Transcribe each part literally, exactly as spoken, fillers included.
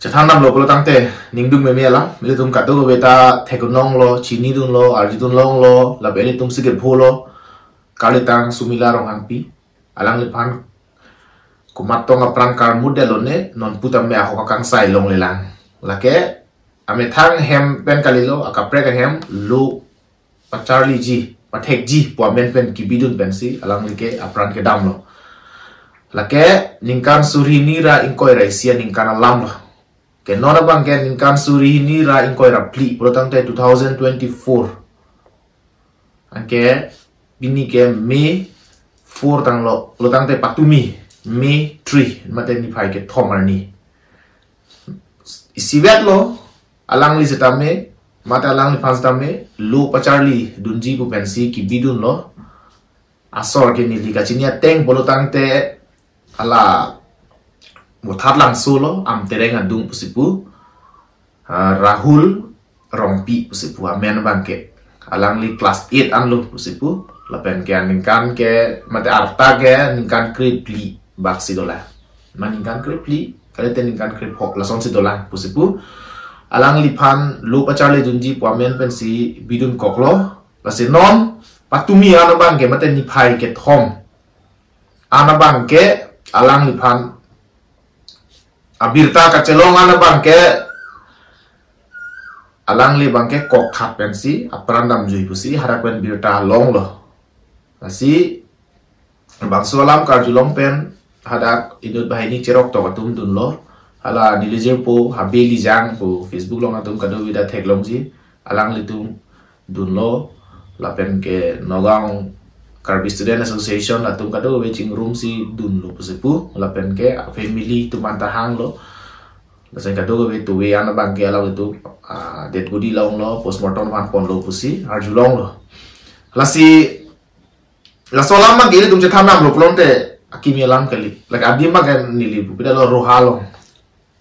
Chethan damlo pulo tangte ningduk meme alam, ilitum kadokave ta theklonglo, chinidunlo, arjudun longlo, lapen ilitum si kepho lo, Karlitang Sumila Ronghangpi, alangliphan komat tong apran karmut detlo ne, non pu tame ahok akangsai longlelang. Lake, amethang hem pen kalilo, akaprek ahem, lo pacharliji, pathekji pu amen pen kebidun pensi, alangli ke apran kedamlo. Lake, ningkan suri hini ra ingkoi ra isi aningkan alam lo. Ke non abang ke ningkan suri hini ra ingkoi ra phli, pulo tangte two thousand twenty-four. Anke, pini ke May four tanglo, pulo tangte patumi, May three, mate niphai kethom arni. Isivet lo, alangli setame, mate alangliphan setame, lo pacharlidunji pu pensi kebidunlo. Asor ke neli kachini ateng pulo tangte hala Bothatlangso lo, Amtereng adung pusi pu, ah, Rahul Rongpi pusi pu amen abang ke. Alangli class eight anlo pusi pu. Lapen ke aningkan ke, mate arta ke ningkan krephli bak si dolang. Ma ningkan krephli, kalite ningkan krephok, lasonsi dolang pusi pu. Alangliphan lo pacharlidunji pu amen pensi bidunkoklo. Lasi non, patumi an abang ke, mate niphai kethom an abang ke, alangliphan abirta kachelong an abang ke, alangli abang ke kokthat pensi apran damjui pusi hadak pen birta longlo. Lasi bangso alam karjulong pen hadak inut banghini cheroktok atum dunlo. Hala neli jirpo Habe Lijang pu Facebook along atum kadokave ta theklongji, alanglitum dunlo, lapen ke Nagaon Karbi Student Association atum kadokave chingrumsi dunlo pusi pu, lapen ke family atum anta hanglo. Lasi kadokave tuve an abang ke alanglitum, ah, dead body longlo, postmortem aphan ponlo pusi arjulonglo. Lasi, laso alam abang ke ilitum chethan damlo pulote akimi alam kali. Lake adim abang ke neli pupi detlo Roha along.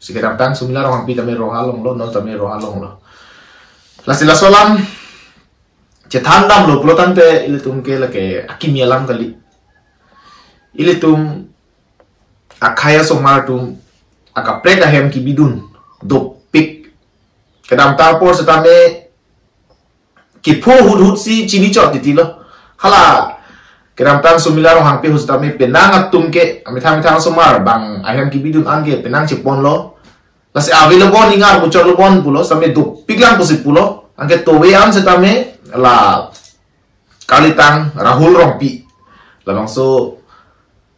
Si kedamtang Sumila Ronghangpi tame Roha along lo, non tame Roha along lo. Lasi laso alam chethan damlo pulo tangte ilitum ke lake akimi alam kali. Ilitum akhei asomar atum akaprek ahem kebidun dopik. Kedamtang apor setame kepho huthut si chini chot titi lo. Hala, kedamtang Sumila Ronghangpi ahut setame penang atum ke, amethang methang asomar, bang ahem kebidun an ke penang cheponlo. Lasi ave lo bon, ingar muchot lo bon pulo, setame dopik lang pusi pulo. Anke tuve an setame la Karlitang Rahul Rongpi. Labangso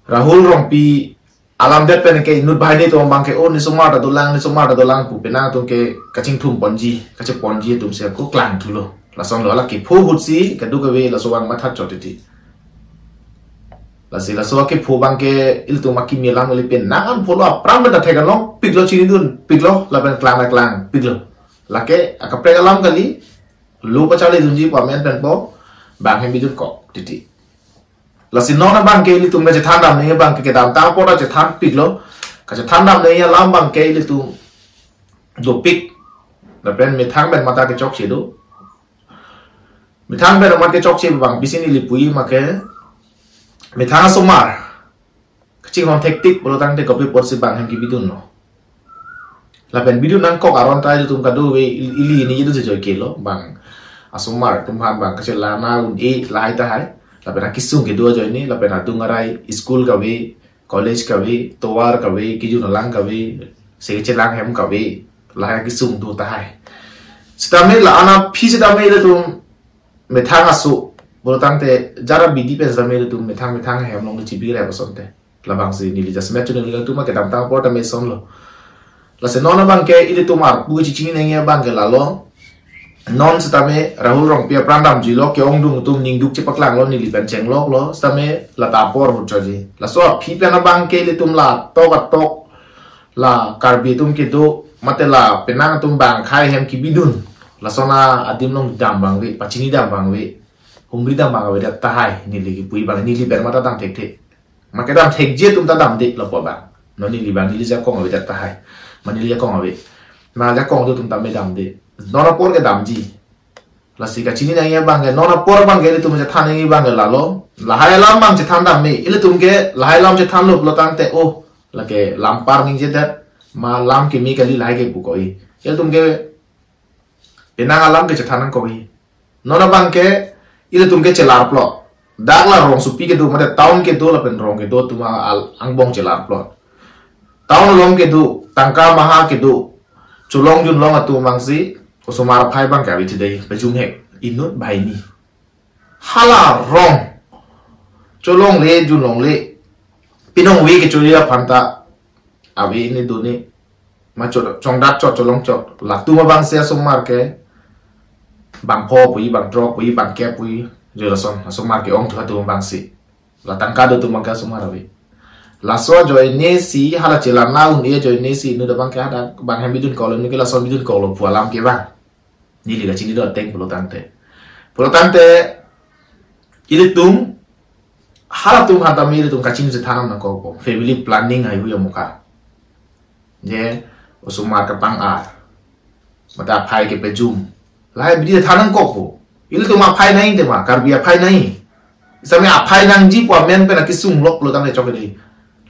Rahul Rongpi alam det pen ke inut banghini atum abang ke, "Oh, ne somar ta dolang, ne somar ta dolang," pu penang atum ke kachingthum ponji, kacheponji atum si ako klangthulo. Lasonlo, hala kepho ahut si kadokave laso abang matha chot titi. Lasi laso akepho abang ke ilitum akimi alam kali, penang an pho lo, apran pen ta thek-an longpiklo, chinidunpiklo, lapen klang ta klangpiklo. Lake akaprek alam kali, lo pacharlidunji pu amen pen po, bang ahem bidunkok titi. Lasi non abang ke ilitum kachethan damnang abang ke kedamtang apor ta chethanpiklo. Kachethan damnang alam abang ke ilitum dopik. Lapen methang pen mate kechokche do. Methang pen mate kechokche abang pisi neli puji ma ke, methang asomar kachinghon thektik pulo tangte kopi apotsi bang ahem kebidunlo. Lapen bidun nangkok aron ta ilitum kadokave ili, ili hini idu si joike lo, bang asomar atum aphan bang kachelana un-e lahai tahai. Lapen akesung kedo ajoine, lapen adung arai, school kave, college kave, tovar kave, kejun alang kave, se chelang hem kave, lahai akesung do tahai. Setame la-an aphi setame ilitum methang aso pulo tangte jara bidi pen setame ilitum methang methang ahem along chibi rep asonte. Labangsi neli jasemet chunelo, ilitum kedamtang apor tame sonlo. Lasi non abang ke ilitum arpu chichini nangji abang ke lalo. Non setame Rahul Rongpi apran damjuilo, ke-ongdung atum ningduk chepaklanglo, neli pen chengloklo, setame lata apor ahut chotji. Laso aphi pen abang ke ilitum la tok atok, la Karbi atum kedo, mate la penang atum bang akhei ahem kebidun, lason adim along dam abang ave, pachini dam abang ave, humri dam abang avedet tahai, neli kipuji abang, neli pen mate dam thekthe. Ma kedam thekji atum ta damde lapu abang. Non neli abang neli ajakong avedet tahai. Ma neli ajakong ave. Ma ajakong atum tame damde. Non apor ke damji. Lasi kachini nangji abang ke, non apor abang ke ilitum chethan nangji abang ke lalo. Lahai alam abang chethan dam me. Ilitum ke lahai alam chethanlo pulo tangte, oh, lake lampar ningjedet. ma lam keme kali lahai ke pu ko-i. Ilitum ke penang alam ke chethan nangkok-i. Non abang ke ilitum ke chelarplot. Dak la rongsopi kedo, mate town kedo lapen rong kedo atum al angbong chelarplot. Town along kedo, tangka maha kedo, cholong junlong atum abangsi osomar aphai abang ke ave thidei, pejum hek, inut banghini. Hala rong cholongle junlongle, pinong ave kecholi aphanta ave ne do ne, ma chot chongdak chot cholong chot. Latum abangsi asomar ke bangpho pu-i, bangthrok pu-i, bangkep pu-i, jolason asomar ke-ong thu atum abangsi. La tangka do atum abang ke asomar ave. Laso ajoine si hala chelarna un-e ajoine si inut abang ke hadak bang hem bidunkoklo, ne ke lason bidunkoklo pu alam ke bang. Neli kachini do ateng pulotangte. Pulotangte ilitum, halatum aphan tame ilitum kachini chethan nangkokpo. Family planning haihui amuka. Je osomar kepang-ar, mate aphai kepejum, lahai abidi than nangkokpo. Ilitum aphai nangji tema, Karbi aphai nangji. Sitame aphai nangji pu amen pen akesung lok pulotangte chok dei.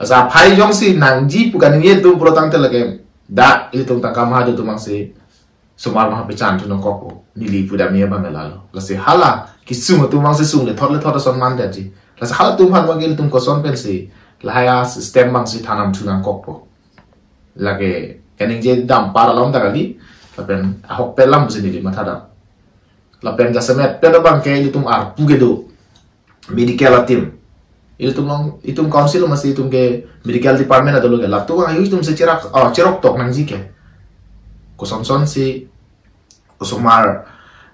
Laso aphai jongsi nangji pu kaningje atum pulotangte lake dak ilitum tangka maha do atum abangsi osomar maha pechan thu nangkokpo. Neli pudam abang lalo. Lasi hala kesung atum abangsi sung lethot lethot ason mandetji. Lasi halatum aphan abang ke ilitum koson pensi lahai asystem abangsi than nam thu nangkokpo. Lake kaningje dam par alam ta kali, lapen ahokpet alam pusi neli mathadam. Lapen jasemet pen abang ke ilitum arpu kedo medical ateam. Ilitum along, itum council masi itum ke medical department adolo ke, latum haihui atum si cherak, oh, cheroktok nangji ke. Kosonson si osomar,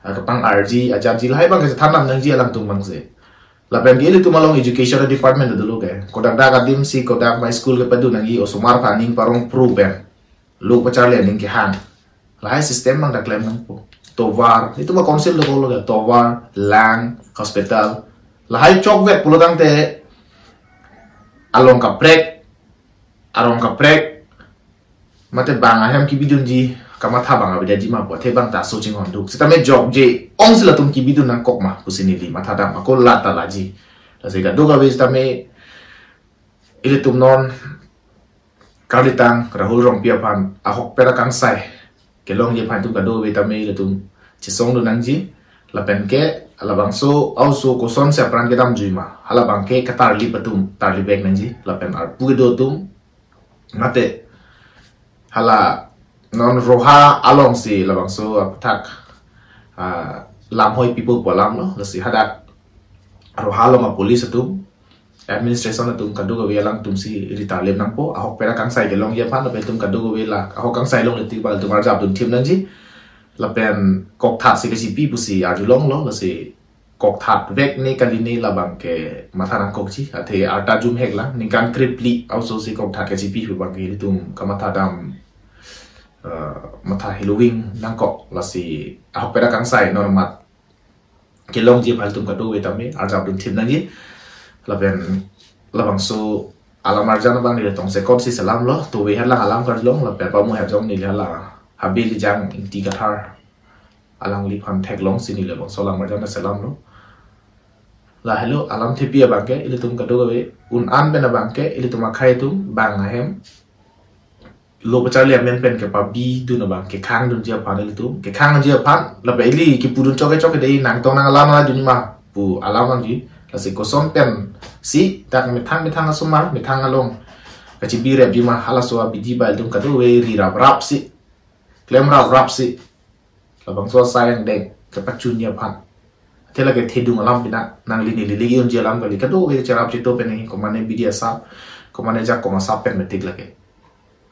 ah, kepang-arji, ajarji, lahai abang ke chethan nam nangji alangtum abangsi. Lapen ke ilitum along education department adolo ke, kodak dak adim si kodak ma school kepadun nangji, osomar aphan aning parong pro pen lo pacharli aning kehang, lahai system abang ta klem nangpo. Tovar, itum a-council dokoklo ke, tovar, lang, hospital, lahai chokvek pulotangte along kaprek, arong kaprek, mate bang ahem kebidunji kamatha abang avedetji ma pu athe abang ta so chinghon duk. Sitame jokje ongsi latum kebidun nangkok ma pusi neli mathadam, ako la ta laji. Lasi kadokave sitame ilitum non karlitang Rahul Rongpi aphan ahokpet akangsai kelongji aphan itum kadokave tame ilitum chesongdun nangji. Lapen ke halabangso a-oso kosonsi apran kedamjui ma, hala abang ke katarlip atum tarlipvek nangji. Lapen arpu kedo atum, mate hala non Roha alongsi labangso aputhak, ah, lamhoi pipo pu alamlo. Lasi hadak Roha along a-police atum, administration atum kadokave alangtum si ri tarlip nangpo, ahokpet akangsai kelongji aphan. Lapen itum kadokave la ahok kangsai longle tik abang itum arjap dunthip nangji. Lapen kokthat si kachipi pusi arjulonglo, lasi kokthatvek ne kali ne labang ke matha nangkokji. Athe arta jumhek lang, ningkan krephli a-oso si kokthat kachipi pu abang ke itum kamathadam, eh, matha heloving nangkok. Lasi ahokpet akangsai non mat kelongji aphan itum kadokave tame arjap dunthip nangji. Lapen labangso alam arjan abang neli tongsekot si selamlo, tove helang alam karjulong, lapen pamu herjong neli hala Habe Lijang Ingti Kathar alangliphan theklongsi neli labangso alam arjan selamlo. Lahelo alam thepi abang ke ilitum kadokave un-an pen abang ke ilitum akhei atum bang ahem lo pacharli amen pen kepabidun abang, kekhangdunji aphan ilitum, kekhangji aphan, lapen ili kepudun choke choke dei, nangtong nang alam aladun ma pu alam abangji. Lasi koson pensi dak methang methang asomar, methang along kachibirepji ma, halaso abidi abang ilitum kadokave ri raprapsi, klem raprapsi labangso asai angdeng kepachunji aphan. Athe lake thedung alam pina, nangli neli legi unji alam kali, kadokave cherap cheto pen nangji, komane bidi asap, komane jakong asap pen metik lake.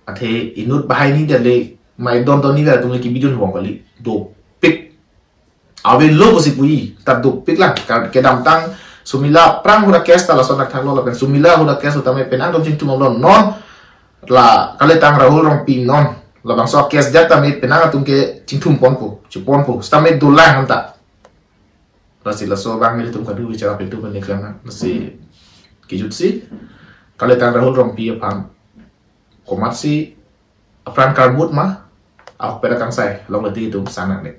Athe inut banghini dale, mai don don ni atum le kebidun vong kali, dopik. Avelo pusi pu-i, ta dopik lang, ka-, kedamtang Sumila aphrang ahut a-case ta lason thakthaklo, lapen Sumila ahut a-case tame penang dom chingthum lo, non la kalitang Rahul Rongpi non labangso a-case ajat tame penang atum ke chingthum ponpo, chiponpo, sitame dolang hanta. Lasi laso abang ilitum kadu bichara pintu pen niklem na, lasi kejutsi kalitang Rahul Rongpi aphan komatsi apran karbut ma, ahokpet akangsai longle tik itum sang nang ne.